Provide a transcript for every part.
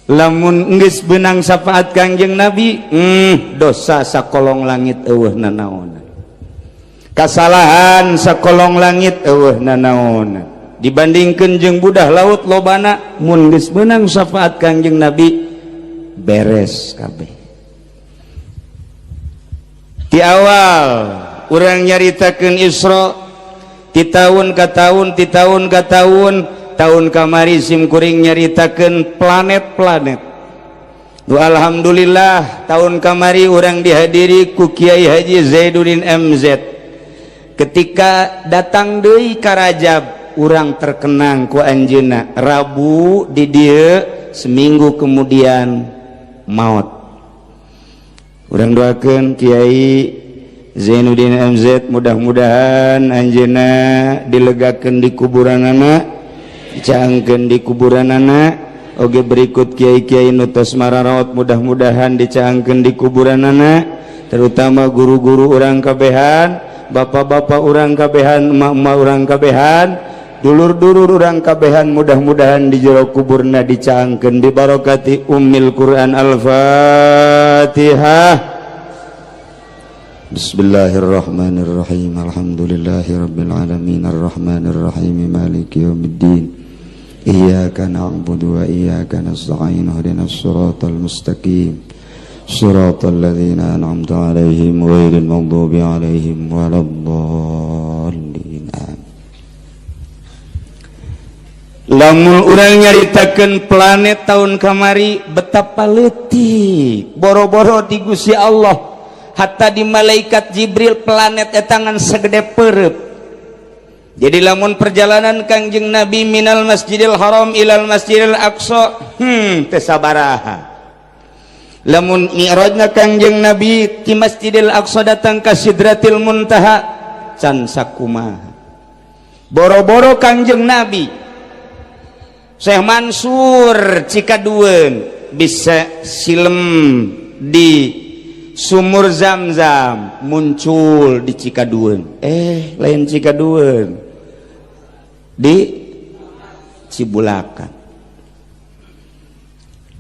Lamun geus beunang syafaat Kangjeng Nabi, dosa sakolong langit eueuh nanaonan, kasalahan sakolong langit eueuh nanaonan dibandingkeun jeung budah laut lobana. Mun geus beunang syafaat Kangjeng Nabi, beres kabeh. Di awal urang nyaritakeun Isra ti tahun ka tahun, ti tahun ka tahun. Tahun kamari sim kuring nyaritakeun planet-planet. Du alhamdulillah, tahun kamari urang dihadiri ku Kiai Haji Zainuddin MZ. Ketika datang deui ka Rajab, urang terkenang ku anjeunna. Rabu di dieu, seminggu kemudian maut. Urang doakeun Kiai Zainuddin MZ, mudah-mudahan anjeunna dilegakeun di kuburanana, dicaangkeun di kuburanana. Oge berikut kiai-kiai nu tos mararaot, mudah-mudahan dicaangkeun di kuburanana, terutama guru-guru urang kabehan, bapak-bapak urang kabehan, emak-emak urang kabehan, dulur-dulur urang kabehan, mudah-mudahan di jero kuburna dicaangkeun bibarokati ummil Quran. Al-Fatihah. Bismillahirrahmanirrahim. Alhamdulillahirabbil alamin, arrahmanirrahim, maliki yaumiddin. Iyyaka na'budu wa iyyaka nasta'in, ihdinas siratal mustaqim, siratal ladzina an'amta 'alaihim ghairil maghdubi 'alaihim waladdallin. Amin. Lamun urang nyaritakeun planet tahun kamari, betapa leutik, boro-boro di Gusti Allah, hatta di malaikat Jibril planet eta ngan segede perep. Jadi lamun perjalanan Kangjeng Nabi minal Masjidil Haram ilal Masjidil Aqsa, teu sabaraha. Lamun mi'rajna Kangjeng Nabi ti Masjidil Aqsa datang ka Sidratil Muntaha, can sakumaha. Boro-boro Kangjeng Nabi, Syekh Mansur Cikadueun bisa silem di sumur Zam-Zam, muncul di Cikadueun, eh lain Cikadueun, di Cibulakan.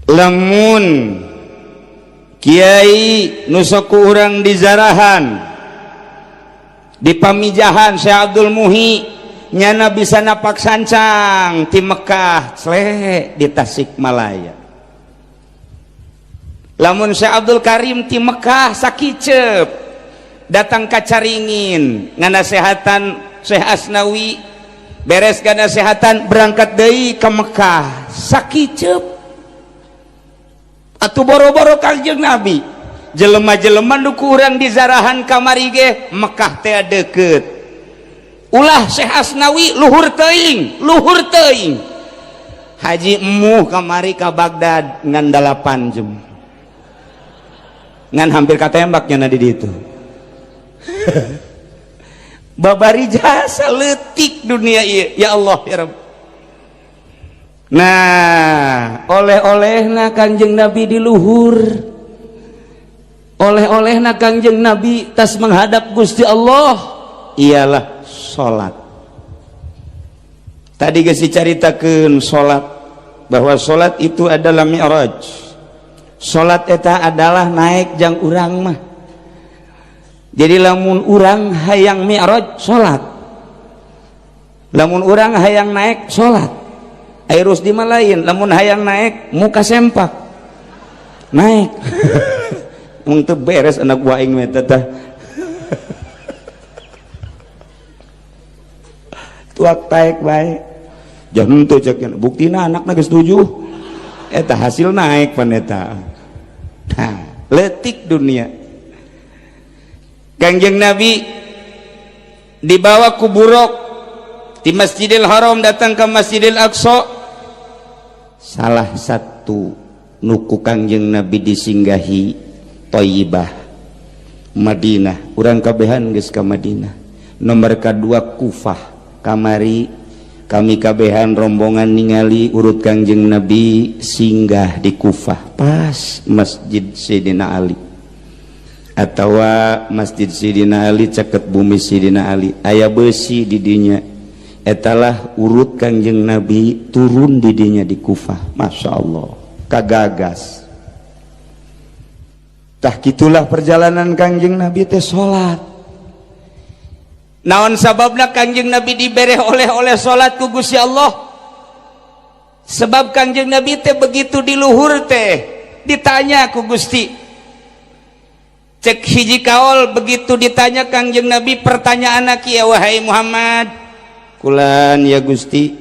Lamun Kiai nu sok ku urang di Zarahan, di Pamijahan, Syekh Abdul Muhi, nyana bisa napak sancang ti Mekah sle di Tasikmalaya. Lamun Syekh Abdul Karim ti Mekah sakicep datang ka Caringin nganasehatan Syekh Asnawi, beres nganasehatan berangkat deui ke Mekah sakicep. Atuh boro-boro Kangjeng Nabi, jelema-jelema nu ku urang di Zarahan kamari ge, Mekah teh deket. Ulah Syekh Asnawi, luhur teuing, luhur teuing. Haji Emuh kamari ka Baghdad ngan 8 jam, ngan hampir katembaknya di ditu. Babari jasa leutik dunia ieu, ya Allah ya Rabb. Nah, oleh-olehna Kangjeng Nabi di luhur, oleh-olehna Kangjeng Nabi tas menghadap Gusti Allah ialah salat. Tadi geus dicaritakeun salat, bahwa salat itu adalah mi'raj. Salat eta adalah naik jang urang mah. Jadi lamun urang hayang mi'raj, salat. Lamun urang hayang naik, salat. Ari Rusdi mah lain, lamun hayang naik muka sempak naik. Mun teu beres anak buah aing mah teh tuak taek bae. Jangan teu cek buktina anakna geus 7, eta hasil naik pan eta. Nah, letik dunia. Kangjeng Nabi dibawa ku buraq di Masjidil Haram datang ke Masjidil Aqsa. Salah satu nu ku Kangjeng Nabi disinggahi Thayyibah, Madinah. Urang kabehan geus ka Madinah. Nomor kedua Kufah. Kamari kami kabehan rombongan ningali urut Kangjeng Nabi singgah di Kufah, pas Masjid Sayyidina Ali atau Masjid Sidina Ali, caket bumi Sidina Ali, aya besi di dinya. Etalah urut Kangjeng Nabi turun di dinya di Kufah. Masya Allah. Kagagas. Tah, gitulah perjalanan Kangjeng Nabi teh salat. Naon sababna Kangjeng Nabi dibere oleh-oleh salat ku Gusti Allah? Sebab Kangjeng Nabi teh begitu di luhur teh ditanya ku Gusti. Cek hiji kaol, begitu ditanya Kangjeng Nabi, pertanyaan kieu, "Wahai Muhammad." "Kulan, ya Gusti."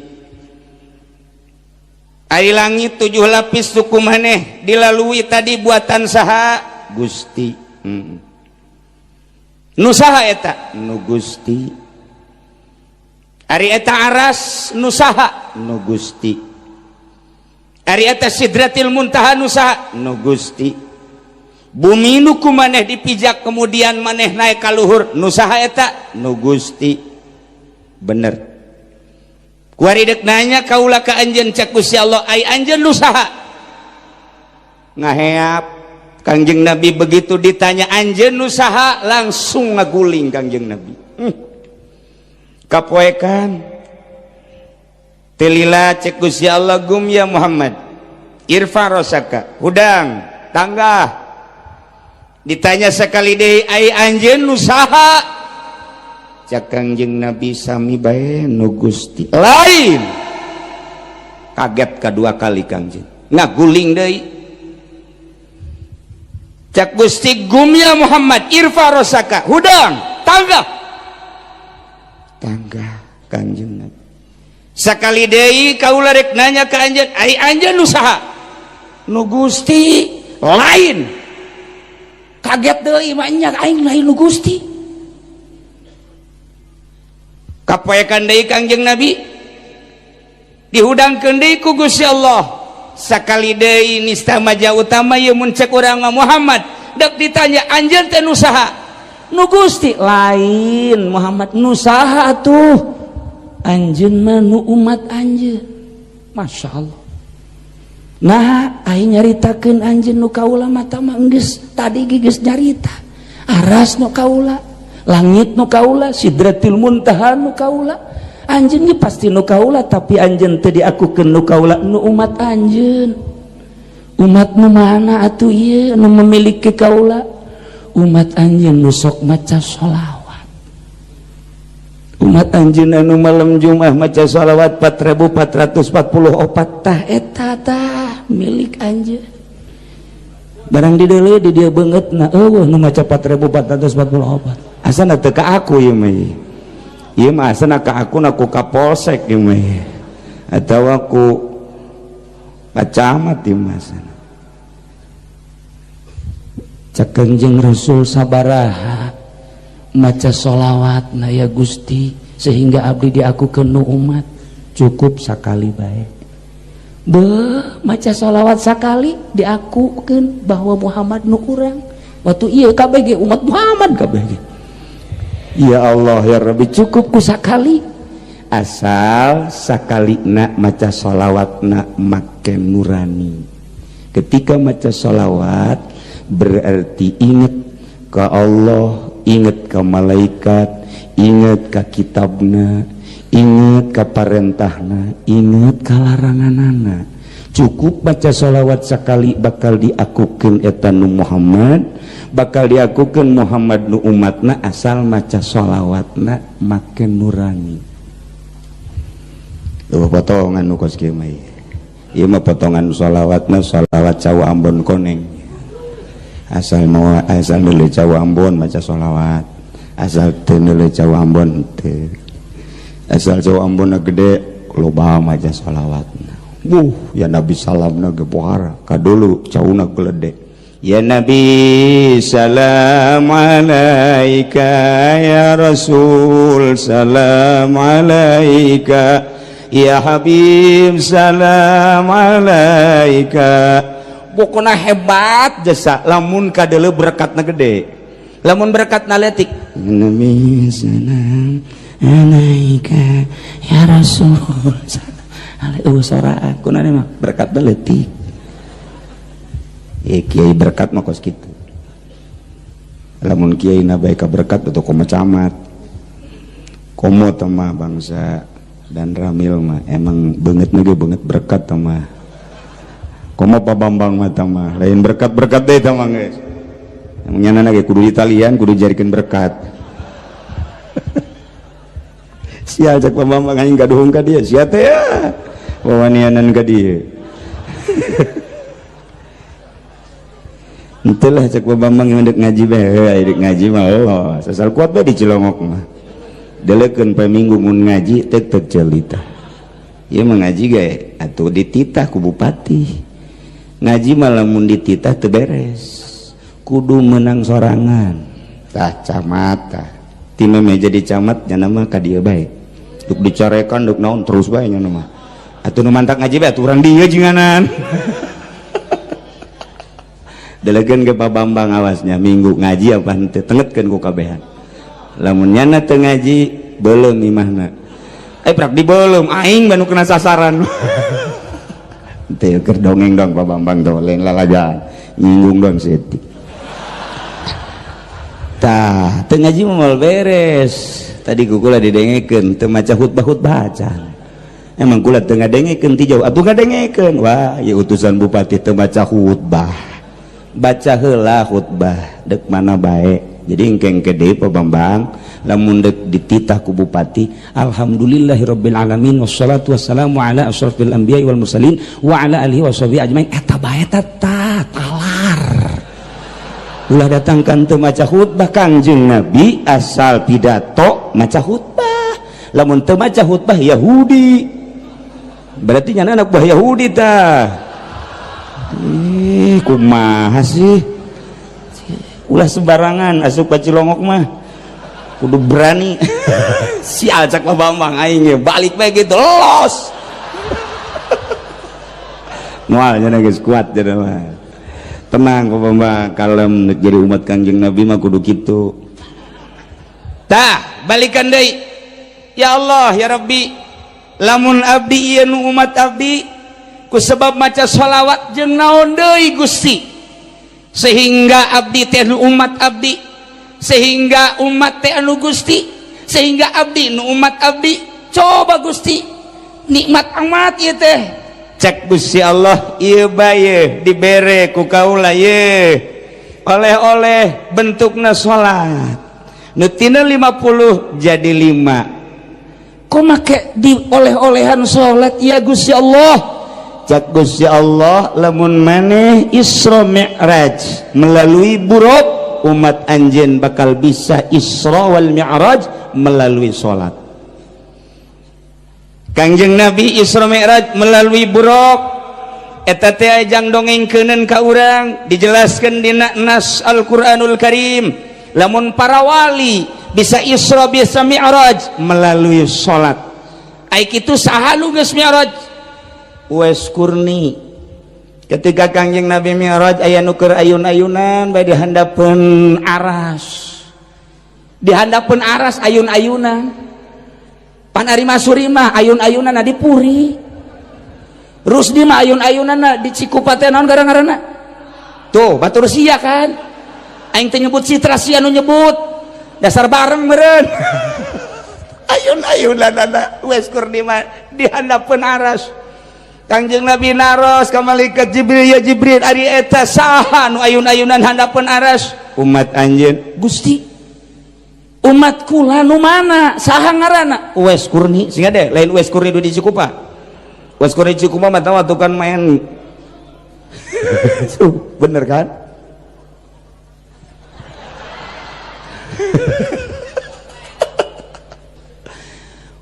"Ari langit tujuh lapis suku maneh dilalui tadi buatan saha?" "Gusti." "Nu saha eta?" "Nu Gusti." "Ari eta aras nu saha?" "Nu Gusti." "Ari eta Sidratil Muntaha nu saha?" "Nu Gusti." "Bumi nu ku maneh dipijak, kemudian maneh naik ka luhur, nu saha eta?" "Nu Gusti." "Bener. Kuari dek nanya kaula ka anjeun," cek Gusti Allah, "ai anjeun nu saha?" Ngaheap Kangjeng Nabi. Begitu ditanya, "Anjeun nu saha?" langsung ngaguling Kangjeng Nabi. Kapoekan. Teu lila cek Gusti Allah, "Gum ya Muhammad, irfa rosaka." Hudang, tanggah. Ditanya sekali deui, "Ai anjeun nu saha?" Cek Kangjeng Nabi, "Sami bae, nu Gusti." Lain. Kaget kedua kali Kangjeng, ngaguling deui. Cek Gusti, "Gum ya Muhammad, irfa rosaka." Hudang, tangga. Tangga Kangjeng Nabi. "Sakali deui kaula rek nanya ka anjeun, ai anjeun nu saha?" "Nu Gusti." Lain. Kaget deui, "Maknya aing lain nu Gusti." Kapoekan deui Kangjeng Nabi. Dihudangkeun deui ku Gusti Allah. Sakali deui nista maja utama ieu mun cek urang mah, "Muhammad," dek ditanya, "anjeun teh nu saha?" "Nu Gusti." "Lain, Muhammad. Nu saha atuh?" "Anjeun mah nu umat anjeun." Masya Allah. Nah, aing nyaritakeun anjeun nu kaula mata mah geus tadi geus nyarita. Aras nu kaula, langit nu kaula, Sidratil Muntaha nu kaula. Anjeun ge pasti nu kaula, tapi anjeun teu diakukeun nu kaula, nu umat anjeun. Umat nu mana atuh ieu nu memiliki kaula? Umat anjeun nu sok maca sholawat. Umat anjeun anu malam Jumat maca sholawat 4444, tah eta tah milik anjeun. Barang di deuleu di dieu beungeut na eueuh nu maca 4444. Asana teu ka aku ieu mah. Ieu mah asana ka aku na ku kapolsek ieu mah atawa ku camat ieu mah asana. Cek Kanjeng Rasul, "Sabaraha maca sholawat na ya Gusti sehingga abdi diakukeun nu umat?" "Cukup sakali bae." Be, maca sholawat sakali diakukeun bahwa Muhammad nu urang. Waktu iya KBG umat Muhammad KBG. Ya Allah ya Rabbi, cukup ku sakali, asal sakali nak maca sholawat nak make nurani. Ketika maca sholawat berarti inget ke Allah, inget ke malaikat, inget ke kitabna, inget ke parentahna, inget ke laranganana. Cukup baca sholawat sekali bakal diakukeun eta nu Muhammad, bakal diakukeun Muhammad nu umatna, asal maca sholawatna make nurani. Tuh, potongan nu kos kieu mah. Ieu mah potongan sholawatna, sholawat cau Ambon koneng. Asal mau, asal neuleuh cau Ambon maca sholawat, asal teu neuleuh cau Ambon teu. Asal cau Ambon gede loba maca sholawatna. Wuh, ya Nabi salamna ge pohara kadulu cauna gelede. Ya Nabi salam alaika, ya Rasul salam alaika, ya Habib salam alaika. Pokoknya hebat jasa lamun kadele berkatna gede, lamun berkatna letik, "Nabi salam alaika, ya Rasul salam." Soraan kunane mah berkat leutik. Ya, kiai berkat mah kos kitu. Lamun kiai na bae ka berkat atau komo camat, komo mah bangsa dan ramil mah emang banget ge banget berkat mah. Komo Komo Pak Bambang mah mah lain berkat-berkat deh mah geus. Emangnya ge kudu ditalian, kudu jadikan berkat. Sia cek Pak Bambang aing gaduhung ka dieu, sia teh ya. Wawanianan ka dieu. Henteu lah cek Pak Bambang yang dek ngaji bae, dek ngaji mah oh, sasal kuat bae di Cilongok mah. Delekeun poe Minggu mun ngaji teu teu celita. Ieu mah ngaji ge atuh dititah ku bupati. Ngaji mah lamun dititah teu beres. Kudu menang sorangan. Tah camat tah. Ti meme jadi camat nya mah ka dieu bae. Duk dicarekan duk naon terus bae nya mah. Atuh nu mantak ngaji bae atuh urang dieu jinganan. Delegeun ke Pak Bambang awasnya minggu ngaji apa henteu tengetkeun ku kabehan. Lamun nyana teu ngaji beuleum imahna. Prak dibeuleum aing banu kena sasaran. Teu keur dongeng dong Pak Bambang tuh lain lalajan nyinggung dong setik. Tah teu ngaji mah moal beres. Tadi ku kula didengekeun teu maca khutbah-khutbah acan. Emang kula teu ngadengekeun ti jauh atuh ngadengekeun. Wah, ieu utusan bupati teu maca khutbah. Baca heula khutbah dek mana bae. Jadi engkeng gede Pak Bambang lamun dek dititah ku bupati alhamdulillahirabbil alamin wassalatu wassalamu ala asyrafil anbiya'i wal mursalin wa ala alihi washabihi ajmain eta bae ta talar. Ulah datangkan teu maca khutbah Kangjeng Nabi asal pidato maca khutbah. Lamun teu maca khutbah Yahudi. Berarti nyana anak buah Yahudi tah. Ih, kumaha sih? Ulah sembarangan asup ka Cilongok mah. Kudu berani. Sial cak Pak Bambang aing ge balik bae gitu los. Moal nya geus kuat cenah mah. Tenang Pak Bambang, kalem jadi umat Kangjeng Nabi mah kudu kitu. Tah, balikan deui. Ya Allah, ya Rabbi, lamun abdi ieu nu umat abdi ku sebab maca sholawat jeung naon deui Gusti sehingga abdi teh nu umat abdi, sehingga umat teh anu Gusti, sehingga abdi nu umat abdi. Coba Gusti nikmat amat ieu teh. Cek Gusti Allah ieu bae dibere ku kaula ye oleh-oleh bentukna salat nu tina 50 jadi 5. Kok make di oleh-olehan salat ya Gusti Allah? Cak Gusti Allah lamun maneh Isra Mi'raj melalui buruk umat anjeun bakal bisa Isra wal Mi'raj melalui salat. Kangjeng Nabi Isra Mi'raj melalui buruk eta teh ajang dongengkeuneun ka urang dijelaskeun dina nas Al-Qur'anul Karim lamun para wali bisa Isra bisa Mi'raj melalui salat. Ai kitu saha nu geus Mi'raj? Uwais Qurni. Ketika Kangjeng Nabi Mi'raj aya nu keur ayun-ayunan bae di handapeun aras. Di handapeun aras ayun-ayunan. Pan ari Masuri mah ayun-ayunan di Puri. Rusdi mah ayun-ayunan di Cikupa teh naon gara-garana? Tuh, batur sia kan. Aing teh nyebut citra sia nu nyebut. Dasar bareng meureun. Ayun-ayunan Uwais Qurni mah di handapeun aras. Kangjeng Nabi naros ka malaikat Jibril, ya Jibril ari eta saha nu ayun-ayunan handapeun aras? Umat anjeun. Gusti, umat kula nu mana? Saha ngaranna? Uwais Qurni. Sehingga deh lain Uwais Qurni di Cikupa. Uwais Qurni Cikupa mah tahu atuh kan main. Bener kan?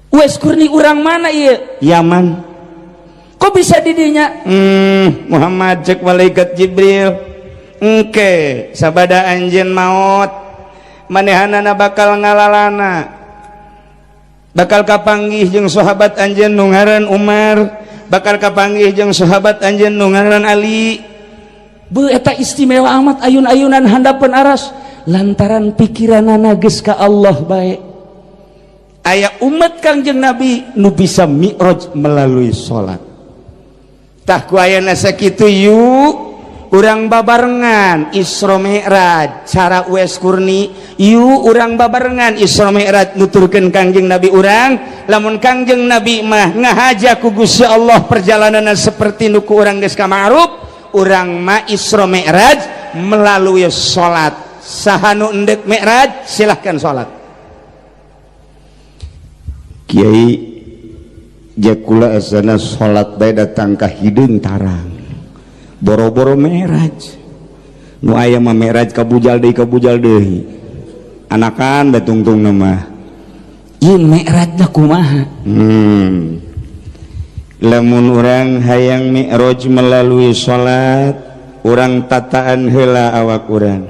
Uwais Qurni urang mana ieu? Yaman. Kok bisa didinya? Muhammad cek malaikat Jibril. Engke sabada anjeun maot manehanana bakal ngalalana. Bakal kapanggih jeung sahabat anjeun nu ngaran Umar, bakal kapanggih jeung sahabat anjeun nu ngaran Ali. Beuh eta istimewa amat ayun-ayunan handapeun aras lantaran pikiranana geus ka Allah bae. Aya umat Kangjeng Nabi nu bisa mi'raj melalui salat. Tah ku ayana sakitu yuk urang babarengan Isra Mi'raj cara Uwais Qurni yuk urang babarengan Isra Mi'raj nuturkeun Kangjeng Nabi urang lamun Kangjeng Nabi mah ngahaja ku Gusti Allah perjalananna seperti nu ku urang geus ka ma'ruf Urang ma Isra Mi'raj melalui salat. Saha nu endek Mi'raj, silahkan salat. Kiai, jakula asana salat bae datang ka hideung tarang, boro-boro Mi'raj. Nu aya mah Mi'raj ka bujal deui, ka bujal deui, anakan batungtung nama. Ieu Mi'rajna kumaha? Lamun urang hayang Mi'raj melalui salat, urang tataan heula awak urang,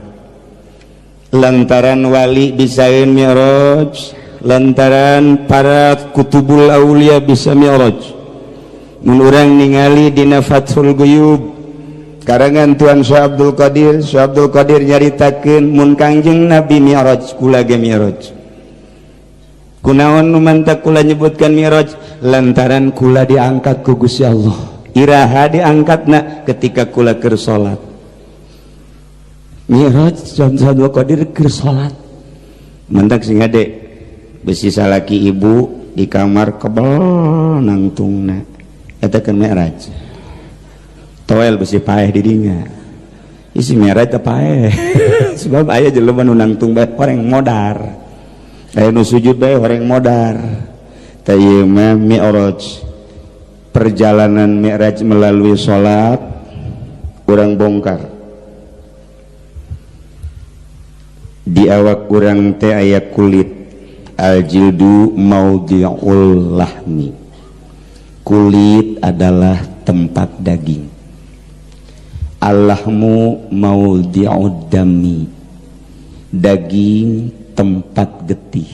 lantaran wali bisaeun Mi'raj, lantaran para kutubul aulia bisa Mi'raj. Mun urang ningali dina Fathul Guyub karangan Tuan Syekh Abdul Qadir, Syekh Abdul Qadir nyaritakeun, mun Kangjeng Nabi Mi'raj, kula ge Mi'raj. Kunaon nu mantak kula nyebutkan Mi'raj? Lantaran kula diangkat ku Gusti Allah. Iraha diangkatna? Ketika kula keur salat. Mi'raj Syekh Abdul Qadir keur salat. Mantak sing hade, besi salaki ibu di kamar kebel nangtungna, eta kan Mi'raj. Toel besi paeh di dinya, isi Mi'raj teh paeh, sebab aya jelema nu nangtung bae horeng modar, aya nu sujud bae horeng modar. Tah, ieu mah Mi'raj, perjalanan Mi'raj melalui salat. Urang bongkar di awak urang teh aya kulit, aljildu maudhi'ul lahmi, kulit adalah tempat daging, allahmu maudhi'ud dami, daging tempat getih,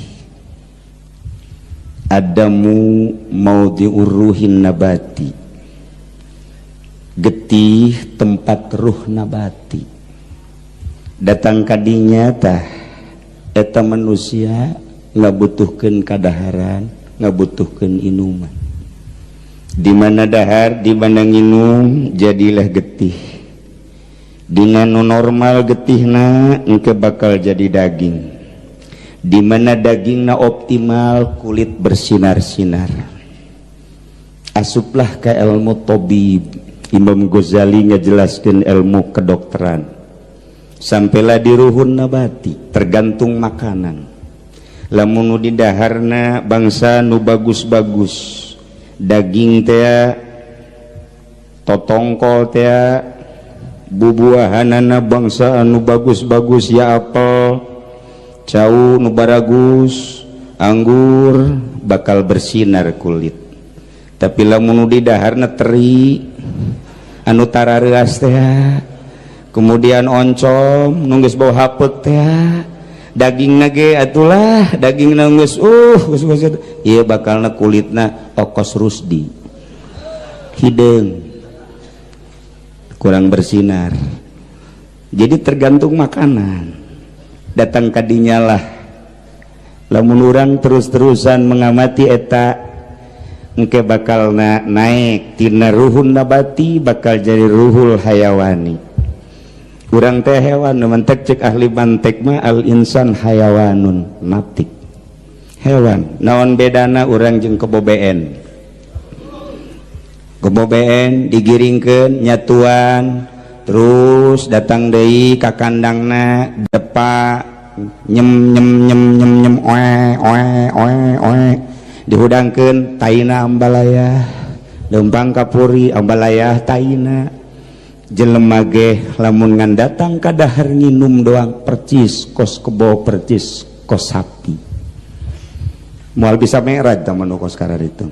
adamu maudhi'ur ruhin nabati, getih tempat ruh nabati. Datang kadinya tah, eta manusia ngabutuhkeun kadaharan, ngabutuhkeun inuman. Di mana dahar, di mana nginum, jadilah getih. Dina nu normal getihna, engke bakal jadi daging. Di mana dagingna optimal, kulit bersinar-sinar. Asuplah ke ilmu tobib. Imam Ghazali ngejelaskan ilmu kedokteran, sampailah di ruhun nabati, tergantung makanan. Lamun nu didaharna bangsa nu bagus-bagus, daging teh, totongkol teh, bubuahanana bangsa anu bagus-bagus ya, apel, cau nu baragus, anggur, bakal bersinar kulit. Tapi lamun nu didaharna teri anu tarareas teh, kemudian oncom nu geus bau hapeuk teh, daging ge atulah daging geus geus geus ieu, bakalna kulitna okos rusdi, hideung, kurang bersinar. Jadi tergantung makanan. Datang kadinya lah, lamun urang terus-terusan mengamati eta, engke bakal na naik tina ruhun nabati, bakal jadi ruhul hayawani. Urang teh hewan, mantek cek ahli mantek mah al insan hayawanun natik, hewan. Naon bedana urang jeung kebo BN? Kebo BN digiringkeun, nyatuan, terus datang deui ka kandangna, depa, nyem nyem nyem nyem nyem, oe oe oe oe, dihudangkeun taina, ambalaya lempang kapuri, ambalaya taina. Jelema ge lamun ngan datang ka dahar nginum doang, percis kos kebo, percis kos sapi, moal bisa Mi'raj tah nu kos itu.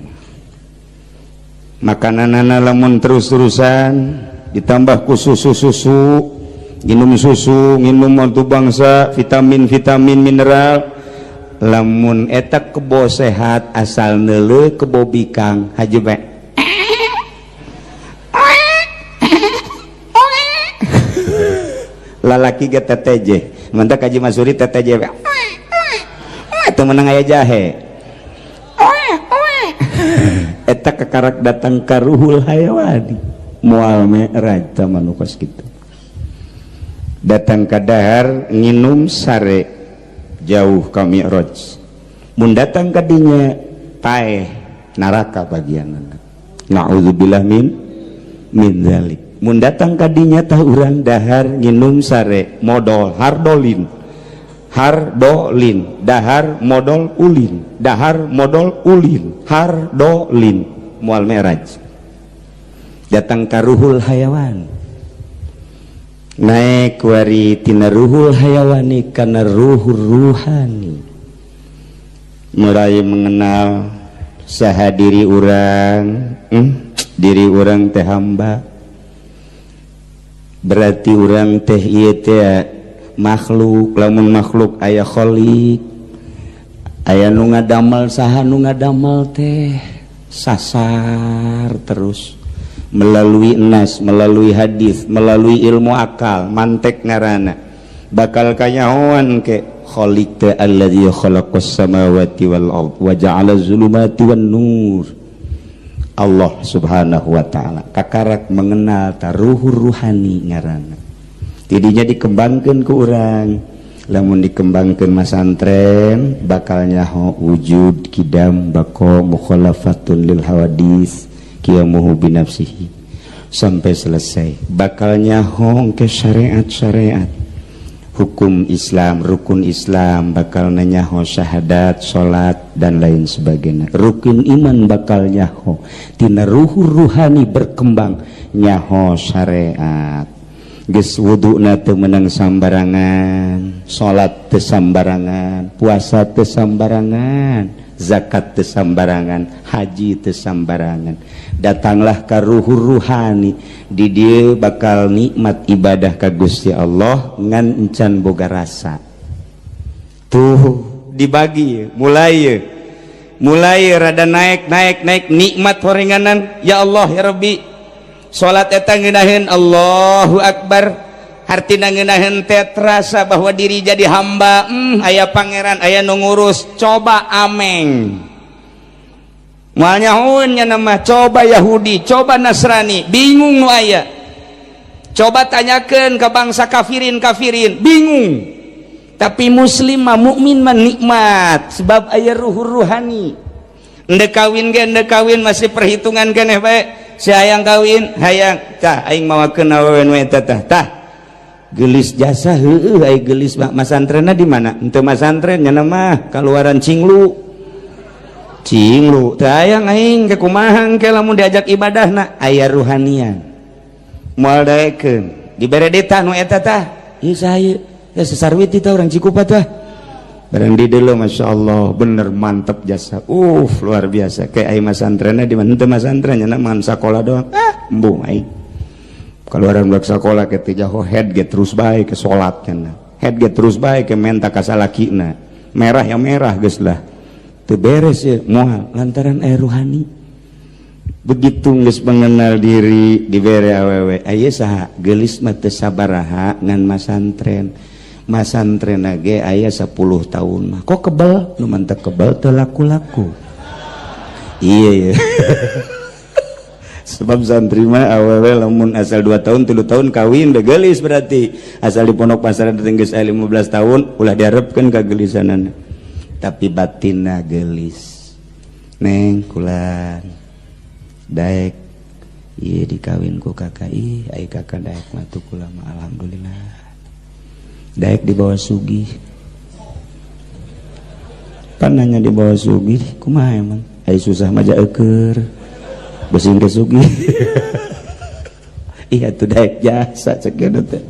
Makananana lamun terus-terusan ditambah ku susu-susu, minum susu, minum untuk bangsa vitamin-vitamin, mineral, lamun eta kebo sehat, asal neuleu kebo bikang haji bae. Lalaki ge TTJ, mantak Haji Masuri TTJ itu menang, aya jahe eta kekarak datang ka ruhul hayawani, moal Mi'raj nu kos kitu. Datang ka dahar nginum sare, jauh ka Mi'raj. Mun datang ka dinya paeh, neraka bagianana, naudzubillah min min dzalik. Mun datang ka dinya tah urang dahar, nginum, sare, modol hardolin, hardolin, dahar, modol, ulin, dahar, modol, ulin, hardolin, moal meraj. Datang ka ruhul hayawan, naik wari tina ruhul hayawani kana ruhul ruhani, mulai mengenal saha diri urang. Diri urang teh hamba, berarti urang teh ieu teh makhluk. Lamun makhluk aya kholik, aya nu ngadamel. Saha nu ngadamel teh? Sasar terus melalui nas, melalui hadis, melalui ilmu akal, mantek ngarana, bakal kanyahoan ke kholik teh alladzi khalaqas samawati wal ard wa ja'ala zulumati wan nur, Allah Subhanahu wa Ta'ala. Kakarak mengenal taruhur ruhani ngaranna, tidinya dikembangkan ke urang. Lamun dikembangkan masantren, bakal nyaho wujud, kidam, bako, mukhalafatun lil hawadis, qiyamuhu binafsihi, sampai selesai. Bakal nyaho ke syariat-syariat hukum Islam, rukun Islam, bakal nyaho syahadat, salat, dan lain sebagainya, rukun iman. Bakal nyaho tina ruhur ruhani berkembang, nyaho syariat. Geus wuduna teu meunang sambarangan, salat teu sambarangan, puasa teu sambarangan, zakat teu sambarangan, haji teu sambarangan. Datanglah ka ruhur ruhani, di dieu bakal nikmat ibadah ka Gusti Allah ngan encan boga rasa. Tuh dibagi, mulai mulai rada naik, naik, naik, nikmat horenganan. Ya Allah, ya Rabbi, salat eta ngeunaheun, Allahu Akbar. Hartina ngeunaheun teh terasa bahwa diri jadi hamba, aya pangeran, aya nu ngurus. Coba ameng moal nyahoeun nya mah. Coba Yahudi, coba Nasrani, bingung nu aya. Coba tanyakeun ke bangsa kafirin, kafirin bingung. Tapi muslim mah, mukmin mah nikmat sebab aya ruh ruhani. Endek kawin ge, endek kawin masih perhitungan keneh bae. Si hayang kawin, hayang tah, aing mawakeun awewe nu eta tah. Tah gelis jasa, heueuh, ai gelis mah. Masantrenna di mana? Henteu masantren nya mah, kaluaran cinglu cinglu teu hayang aing ke. Kumaha ke lamun diajak ibadahna? Aya ruhanian, moal daekeun. Dibere tah nu eta tah, ieu saha ya? Sesarwiti tah, urang Cikupa tah. Barang di dulu, Masya Allah, bener mantep jasa, luar biasa. Kayak aing masantrenna di mana? Henteu masantren nya mah, sakola doang. Ah, embung aing keluaran budak sekolah ke jaho. Head ge terus bae ke salat nya, head ge terus bae ke menta ka salakina. Merah ya merah, geus lah, teu beres ya moal, lantaran air ruhani. Begitu geus mengenal diri, dibere awewe, aya saha geulis mah teu sabaraha ngan masantren. Masantren ge aya 10 tahun mah kok kebel, nu mantep kebel teu laku-laku. Iya ya, sebab santri mah awewe lamun asal 2 tahun, 3 tahun kawin udah gelis. Berarti asal di pondok pasar geus 15 tahun, ulah diharapkeun kagelisanan, tapi batinna gelis. Neng, kulan daek iya dikawin ku kakak. Ih, ai kakak daek mah tuh, kula mah alhamdulillah daek dibawa sugih. Pan nanya dibawa sugih kumaha emang? Ai susah mah eueur besing ke sugih. Iya tuh, daek jasa cek teh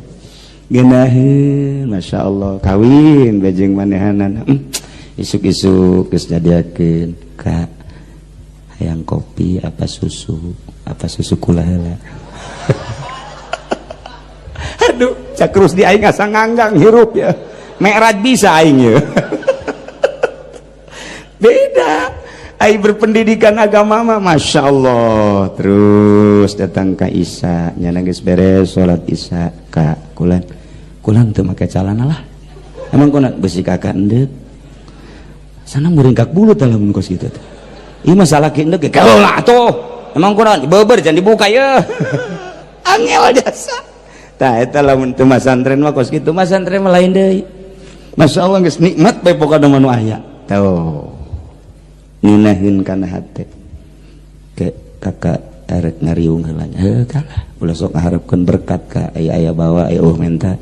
geunaheun. Masya Allah, kawin bejeng manehanan. Isuk-isuk geus nyadiakeun, "Kak, hayang kopi apa susu? Apa susu kula heula?" Aduh, cak terus di aing asa nganggang hirup ya. Mi'raj bisa aing ya. Beda aing berpendidikan agama mah, Masya Allah. Terus datang ke Isya nyana, geus beres salat Isya, "Kak, kulan kulan teu make calana lah." "Emang kunan besi kakak endek sana muringkak bulu tah lamun kos kitu teh. Ieu masalah ki endek kalau lah tuh. Emang kunan beber, jangan dibuka ya." Angel jasa. Tah eta lamun teu masantren mah kos kitu. Masantren mah lain deui. Masya Allah, geus nikmat bae pokona mah nu aya. Tuh. Ngeunaheun kana hate. Ke kakak. Erek ngariung heula nya. Heuh, kalah ulah sok ngaharepkeun berkat ka aya aya bawa aya eueuh menta.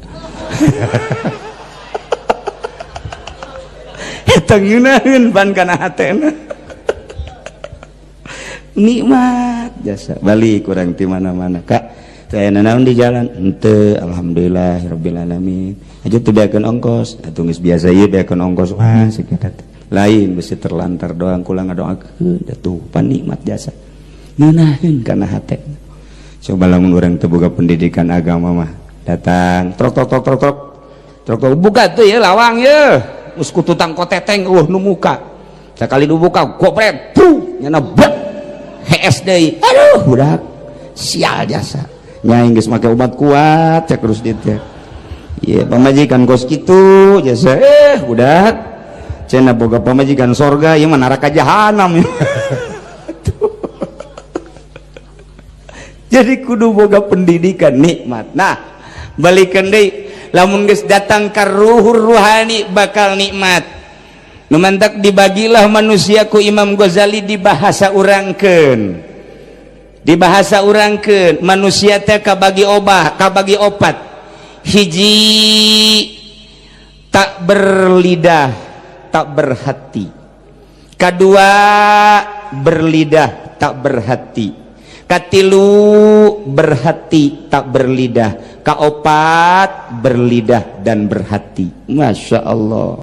Eta ngeunaheun pan kana hatena. Nikmat jasa balik kurang di mana-mana, Kak. Saya nanaon di jalan henteu, alhamdulillah rabbil alamin. Aja teu beakeun ongkos atuh, geus biasa ieu beakeun ongkos. Wah, sekitar lain besi terlantar doang kula ngadoakeun atuh pan nikmat jasa ngeunaheun kana hate. Coba lamun urang teu boga pendidikan agama mah, datang trok trok trok trok trok trok trok, buka tuh ya lawang ya, geus kututang koteteng, eueuh nu muka. Sakali nu buka, gopret pru nyana bek hees deui. Aduh, budak sial jasa nya, geus make obat kuat cek Rusdi teh. Ieu pamajikan kos kitu jasa. Eh, budak cenah boga pamajikan sorga, ieu mah neraka jahanam. Jadi kudu boga pendidikan nikmat. Nah, balikan deui, lamun geus datang ka ruhur ruhani bakal nikmat. Nu mantak dibagilah manusia ku Imam Ghazali di bahasa urangkeun, di bahasa urangkeun manusia teh kabagi obah, kabagi opat. Hiji, tak berlidah tak berhati. Kedua, berlidah tak berhati. Katilu, berhati tak berlidah. Kaopat, berlidah dan berhati. Masya Allah.